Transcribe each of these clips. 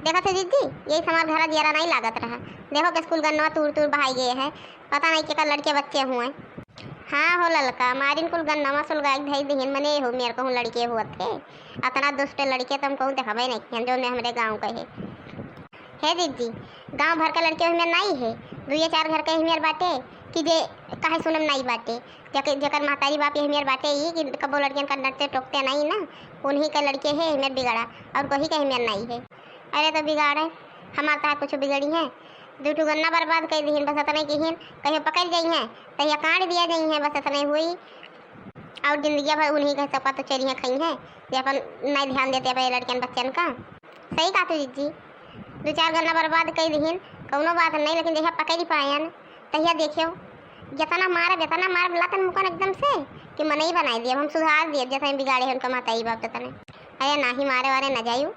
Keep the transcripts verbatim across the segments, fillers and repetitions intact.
देखत हो जिज्जी, यही से हमार घरा जियरा नहीं लागत रहा। देखो के स्कूल गन्नवा तूर तूर बहाई गए है, पता नहीं केकर लड़के बच्चे हुए। हाँ हो ललका, मारिन कुल गन्नवा सुलगाई के धई दिहिन, मने हो मेर कहूँ लड़के हुअत है। अतना दुष्ट लड़के तो हम कहूँ देखबे नहीं किहन, जो में हमरे गाँव के है। हे जिज्जी, गाँव भर के लड़के हमेर नहीं है, दुइये चार घर के हमेर बाटे कि जे काहे सुनम नहीं बाटे। जेके-, जेकर महतारी बाप यही मेर बाटे ई कि कबो लड़कियन का डरते टोकते नहीं ना, उन्हीं के लड़के है मेर बिगड़ा, और कोई के मेर नहीं है। अरे तो बिगाड़े, हमार तहार कुछ बिगड़ी है? दू ठो गन्ना बर्बाद कर दिहिन, बस इतने किहिन, कहियो पकड़ जाई हैं, कहियो काट दिया जाई हैं, बस इतने हुई। और जिंदगी भर उन्हीं के सबका तो चोरी है खाई हैं, जे अपन नहीं ध्यान देते अपने लड़कियन बच्चन का। सही कहा तू जिज्जी, दू चार गन्ना बर्बाद कर दिहिन, कौनो बात नहीं, लेकिन जहिया पकड़ पायन, तहिया देखियो, जितना मारब, जितना मारब लातन मुकन एकदम से कि मनई बनाई दिए, हम सुधार दिए, जतने बिगाड़े हैं उनका महतारी बाप ततने। अरे नाही मारे वारे न जायू,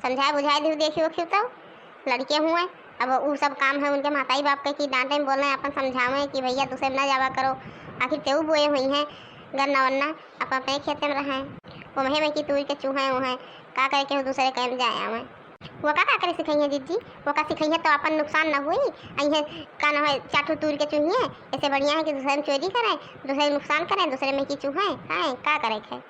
समझाए बुझाए दिहू, देखियो क्यों तो लड़के हुए। अब उ सब काम है उनके महतारी बाप के कि डांटे बोले, अपन समझावे कि भैया दूसरे में ना जावा करो, आखिर तेऊ बोए हुई हैं गन्ना वन्ना, अपन अपने खेत में रहे, वो महे में कि तूर के चूहे उहे, का करे के दूसरे के में जाए आवे। वो का, का करे सिखाई है जिज्जी? वो का सिखाई है तो अपन नुकसान न हुई। आई है का न है, चार ठो तूर के चुहिए, ऐसे बढ़िया है कि दूसरे में चोरी करें, दूसरे में नुकसान करें, दूसरे में की चुहें खाएं, का करे के है?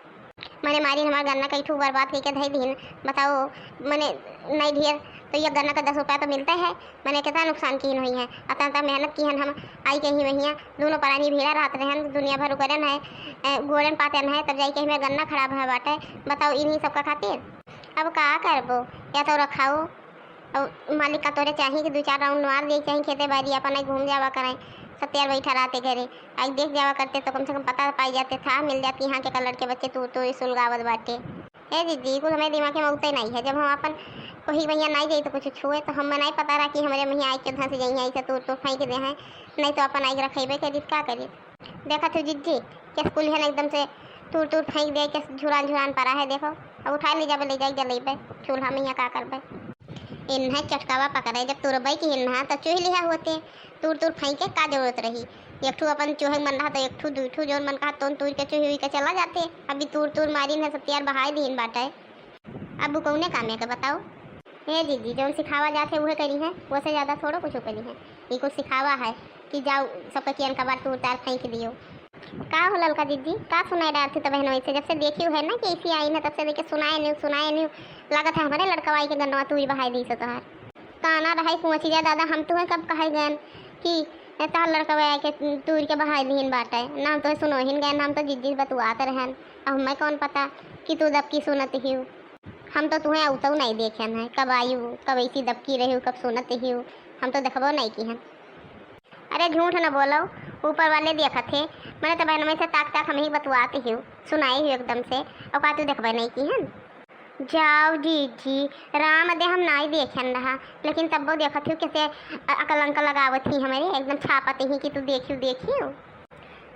मने मारिन हमार गन्ना कई ठो बर्बाद करके धई दीन, बताओ, मने नहीं ढेर तो ये गन्ना का दस रुपया तो मिलता है, मने कितना नुकसान की हुई है, अतना मेहनत की हन हम, आई के ही वहिया दोनों परानी भीड़ा रहत रहन, दुनिया भर उकरन है, ए, गोड़न पातन है, तब जाई के हमें गन्ना खराब है बाटे, बताओ इन्हीं सबका खातिर। अब का करबो, या तो रखाओ, और मालिक का तोरे चाही कि दू चार राउंड मार दे, चाही खेते बाड़ी अपन घूम जावा करें, सत्यार बैठा रहते घरे, आई देख जावा करते तो कम से कम पता पाई जाते था, मिल जाती यहाँ के कलर के बच्चे तू तो सुलगावत बाटे। ए दीदी, कुल हमारे दिमाग में उतरे नहीं है, जब हम अपन वही भैया नहीं जाई तो कुछ छुए तो हमें नहीं पता रहा कि हमारे वहीं आई के धंस जाई, ऐसे तूर तूर फेंक दे हैं, नहीं तो अपन आई रखेबे करी, का करी। देखत हो जिज्जी, के स्कूल है ना एकदम से तूर तूर फेंक दे के झुरान झुरान पड़ा है। देखो, अब उठा ले जाबे, ले जाई जलेबे चूल्हा में, यहाँ का करबे। इन्हें चटकावा पकड़े, जब तुरबे की इन्हा तो चूह लिया होते, तूर तूर फेंके का जरूरत रही। एक ठू अपन चूहे मन रहा तो एक ठू दू ठू जोन मन कहा तोन तूर के चूही हुई के चला जाते। अभी तूर तूर मारिन है, सत्यार बहाई दीन बाटे। अब वो कौने काम है के बताओ? हे दीदी, जौन सिखावा जात है उहे करी है, वो से ज्यादा थोड़ो कुछ करी है। ये कुछ सिखावा है कि जाओ सबके कियन कबाड़ तूर तार फेंक दियो। का हो ललका दीदी, का सुनाई डारती तो बहन, वैसे जब से देखी है ना कि ऐसी आई ना, तब से देखे सुनाए नहीं, सुनाए नहीं। लागत है हमारे लड़कवाई के गन्नवा तू ही बहाई दी सो तोहार। काना रहाई कुंवचिया दादा, हम तुहे कब कहे गन कि तोहार लड़कवा के तूर के बहाई दीन बाटे? ना हम तुहे सुनोहिन गन, हम तो जिज्जी बतुआत रहन। अब हमें कौन पता कि तू दबकी सुनत ही। हम तो तुहे अउतऊ नहीं देखेन है, कब आयु, कब ऐसी दबकी रही, कब सुनत ही, हम तो देखबो नहीं की हन। अरे झूठ न बोलो, ऊपर वाले देखत है, मैंने तो बहन में से ताक ताक हम ही बतुआत ही, सुनाई ही एकदम से, और का तू देखबे नहीं की हन? जाओ जीजी, राम दे हम नाई देखेन रहा, लेकिन तब्बो देखत ही कैसे अ-, अकलंक लगावत ही हमारे, एकदम छापत ही कि तू देखियो, देखियो।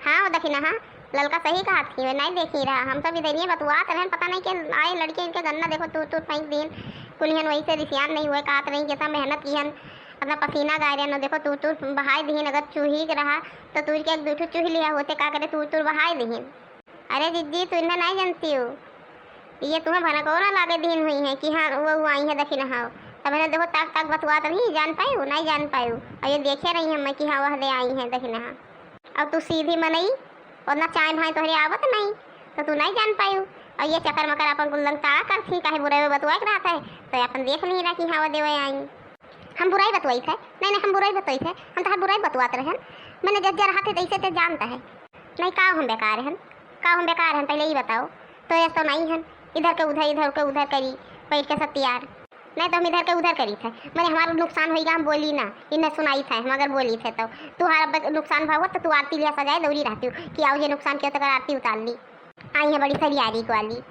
हाँ, वो देखी ना, हाँ, ललका सही कहा थी, मैं नहीं देखी रहा, हम सब इधर ही बतुआत रहन, पता नहीं के आए लड़के इनके गन्ना देखो तूर तूर फेंक दीन, कुलिहन वही से रिसियान नहीं हुए, कहत रही कितना मेहनत की हन, अपना पसीना गाय रहन, देखो तूर तूर बहाए दीन, अगर चूही के रहा तो तूर के एक दू ठो चूही लिया होते, का करे तूर तूर बहाए दीन। अरे जिज्जी, तू इन्हें नहीं जानती हो, ये तुम्हें भनकौरा लागे दीन हुई है कि हाँ, वो, वो आई है दखिन हाव। तब इन्हें देखो ताक ताक बतुआत रही, जान पायु, नहीं जान पायु। और ये देखे रही हमें कि हाँ, वह दे आई है दखिन हाव। और तू सीधी मनई, उतना चाय भाई तोहरे आवत नहीं, तो तू नहीं जान पायु। और ये चक्कर मकर अपन कुल लंग ताड़ा कर थी, काहे बुरे में बतुआ के रहत है, तो अपन देख नहीं रहा कि हाँ, वो देवे आई। हम बुराई बतवाई थे? नहीं, नहीं, हम बुराई बतवाई थे, हम तो हर बुराई बतुआत रहन। मैंने जज्जा रहा थे, जैसे ते जानता है। नहीं, का हम बेकार हन, का हम बेकार हन, पहले ही बताओ। तो ऐसा नहीं हन, इधर के उधर, इधर के उधर करी, बैठ के सत्यार। नहीं तो हम इधर के उधर करी थे, मैंने हमारा नुकसान होइगा, हम बोली ना, इन्हें सुनाई थे, हम अगर बोली थे तो। तुहार अब नुकसान भा हुआ तो तू आरती लिया सजाए दौरी रहती हूँ कि आओ ये नुकसान किया तो कर आरती उतार ली। आई है बड़ी सरियारी वाली,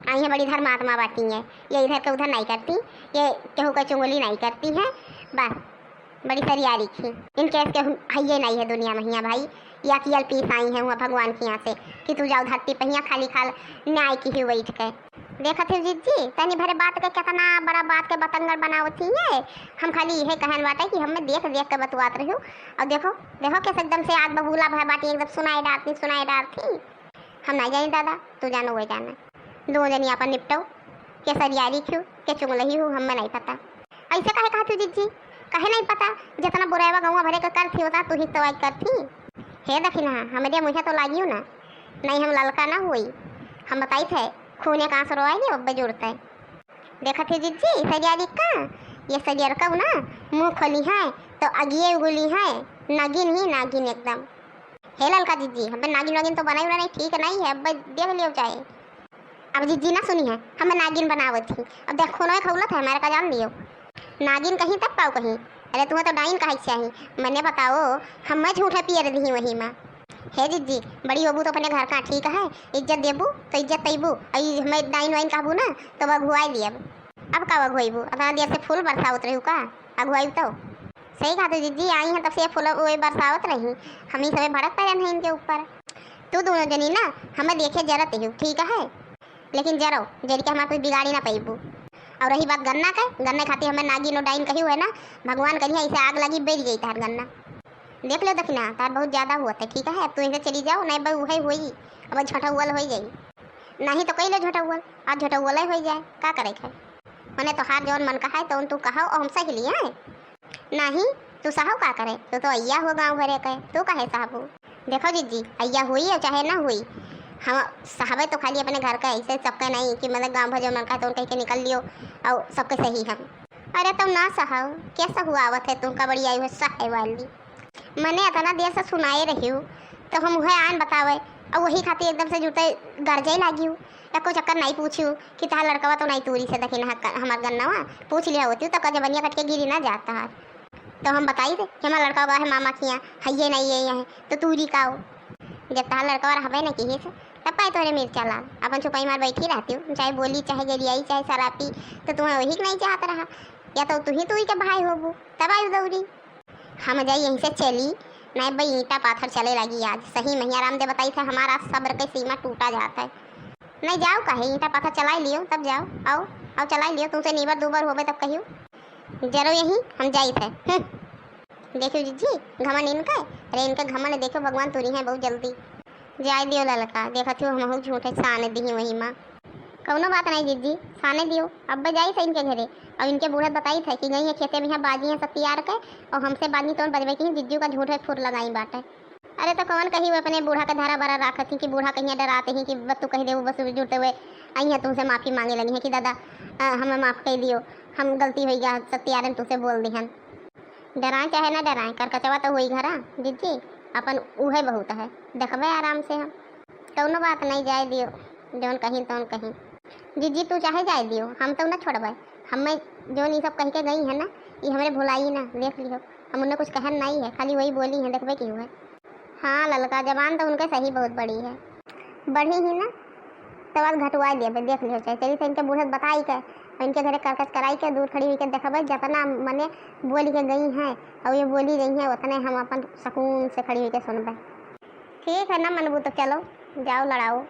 आई है बड़ी धर्मात्मा बाटी है, ये इधर के उधर नहीं करती, ये केहू के चुंगली नहीं करती है, बस। बड़ी सरियारी थी। इन केस के हइये नहीं है दुनिया में हियाँ भाई। या कियल पीस आई है हुआ भगवान के यहाँ से कि तू जाओ धरती पे हियाँ खाली खाल न्याय की ही बैठ के। देखत हो जिज्जी, तनी भरे बात के कितना बड़ा बात के बतंगड़ बनावत ही है। हम खाली यह कहन बाटे कि हमें देख देख के बतुआत रही। और देखो, देखो कैसे एकदम से आग बबूला भय बाटी, एकदम सुनाई डारती, सुनाई डारती। हम नहीं जानी दादा, तू जानो वो जाने। दो जनी अपन निपटो, के सरियारी क्यों, के चुंगलही हो, हमें नहीं पता। ऐसे काहे कहत हो जिज्जी? काहे नहीं पता? जितना बुराइवा गौवा भरे के करथी, उतना तू ही तो आज करथी। हे दखिनहा, हमरे मुँहे तो लागियो ना, नहीं हम ललका ना होई। हम बताई थे, खूने का आंसू रोआई नहीं, अब्बे जुड़ते। देखत ही जिज्जी, सरियारी का, ये सरियर का ना मुँह खोली है तो अगिए उगली है, नागिन ही नागिन एकदम। हे ललका जिज्जी, हमें नागिन वागिन तो बनाई उना नहीं, ठीक नहीं है, अब देख लियो चाहे। अब जिज्जी ना सुनी है, हमें नागिन बनावत ही। अब देख, खूनो एक खौलत है, हमारे का जान लियो। नागिन कहीं तब पाओ कहीं। अरे तुम्हें तो डाइन कहे के चाही। मने बताओ, हमें झूठे पियर दिही वही माँ। हे जिज्जी, बड़ी होबू तो अपने घर का ठीक है, इज्जत देबू तो इज्जत तैबू, और हमें डाइन वाइन कहबू ना तो वह घुआई लियब। अब का वह घुआईबू? अपना देर से फूल बरसावत रहू का? अगुआई तो सही कहा तो जिज्जी, आई हैं तब से ये फूल वो बरसावत रही, हम ही सबे भड़क पड़े हैं इनके ऊपर। तू दोनों जनी ना हमें देखे जरत ही, ठीक है, लेकिन जरो जरी के हमारे कुछ बिगाड़ी ना पैबू। और रही बात गन्ना के, गन्ने खातिर हमें नागिन और डाइन कही हुए ना, भगवान करिए इसे आग लगी, बेर जाई तार गन्ना। देख लो दखिना, तार बहुत ज्यादा हुआ था, ठीक है, अब तू इसे चली जाओ, नहीं बहू है हुई, अब झटौवल हो जाई, नहीं तो कई लो झटौवल, आज झटौवल हो जाए, का करे है? मने तोहार जौन मन कहा है तौन तू कहो, और हम सह लिए हैं। नहीं, तू सहव का करे, तू तो अइया हो गाँव भरे के, तू काहे सहबू? देखो जिज्जी, अइया हुई और चाहे ना हुई, हम सहबे तो खाली अपने घर का, ऐसे सबके नहीं कि मतलब गाँव भर जौन मन कहा तौन कह के निकल लियो और सबके सही हम। अरे तब ना सहव, कैसा हुआ आवत है तुमका बड़ी आई हुई सहे वाली? मने इतना देर से सुनाए रही हूँ, तो हम उहे आन बतावे, और वही खातिर एकदम से जुटे गरजे लागी हूँ। या कोई चक्कर नहीं पूछी हूँ कि तहार लड़कवा तो नहीं तूरी से दखिन हमार गन्नवा, पूछ लिया होती तो कजबनिया कट के गिरी ना जाता है। तो हम बताई थे कि हमार लड़का बा है मामा किया, हइये नहीं ये यहाँ, तो तूरी का हो? जब तहार लड़कवा रहबे न किहिस, तब पाए तोहरे मिर्चा लाल, अपन चुपाई मार बैठी रहती हूँ, चाहे बोली, चाहे गरियाई, चाहे सरापी, तो तुम्हें वही के नहीं चाहत रहा, या तो तू ही तूरी के भाई होबू, तब आयु दौरी। हम जाई यहीं से चली, नहीं भाई ईंटा पाथर चले लगी आज। सही मैया राम दे बताई थे, हमारा सब्र के सीमा टूटा जाता है। नहीं जाओ काहे, ईंटा पाथर चलाई लियो तब जाओ, आओ, आओ चलाई लियो, तुमसे नीबर दूबर होबे तब कहियो। जरो यहीं हम जाई थे। हम्म। देखियो जिज्जी, घमंड इनका, अरे इनके घमंड देखो भगवान तुरी हैं बहुत जल्दी। जाए दियो ललका, देखत हो हमहू झूठे साने दिही वही माँ। कौनो बात नहीं जिज्जी, साने दियो। अब जाई थे इनके घरे, अब इनके बूढ़त बताई थे कि गई है खेते में, यहाँ बाजी हैं सब तैयार के, और हमसे बाजी तौन बजबे की जिज्जू का झूठे फुर लगाई बाटे। अरे तो कौन कही वो अपने बूढ़ा के धरा बरा राखत ही कि बूढ़ा कहीं डराते ही कि बस तू कह दे वो बस जुड़ते हुए आई है तुमसे माफ़ी मांगे लगी है कि दादा, अ, हमें माफ़ कर दियो, हम गलती हो गया, सब तैयार तुमसे बोल दिहन। डराए चाहे ना डराए, करकचवा तो हुई घरा, जिज्जी, अपन उहे बहुत है, देखबे आराम से हम। कौनो बात नहीं, जाए दियो, जौन कहीं तौन कहीं। जिज्जी, तू चाहे जाए दियो, हम तो ना छोड़बे। हमें जौन ई सब कह के गई है ना, ये हमरे भुलाई ना, देख लियो, हम उन्हें कुछ कहन नहीं है, खाली वही बोली है, देखबे की हुए। हाँ ललका, जबान तो उनके सही बहुत बड़ी है। बढ़ी ही ना, तब आज घटुआ देबे, देख लियो चाहे। चली तो इनके बूढ़े बताई के, और इनके घरे करकच कराई के, दूर खड़ी हुई के देखबे, जितना मने बोली के गई हैं, और ये बोली गई हैं, उतने हम अपन सुकून से खड़ी हुई के सुनबे। ठीक है ना मनबू तो चलो, जाओ लड़ाओ।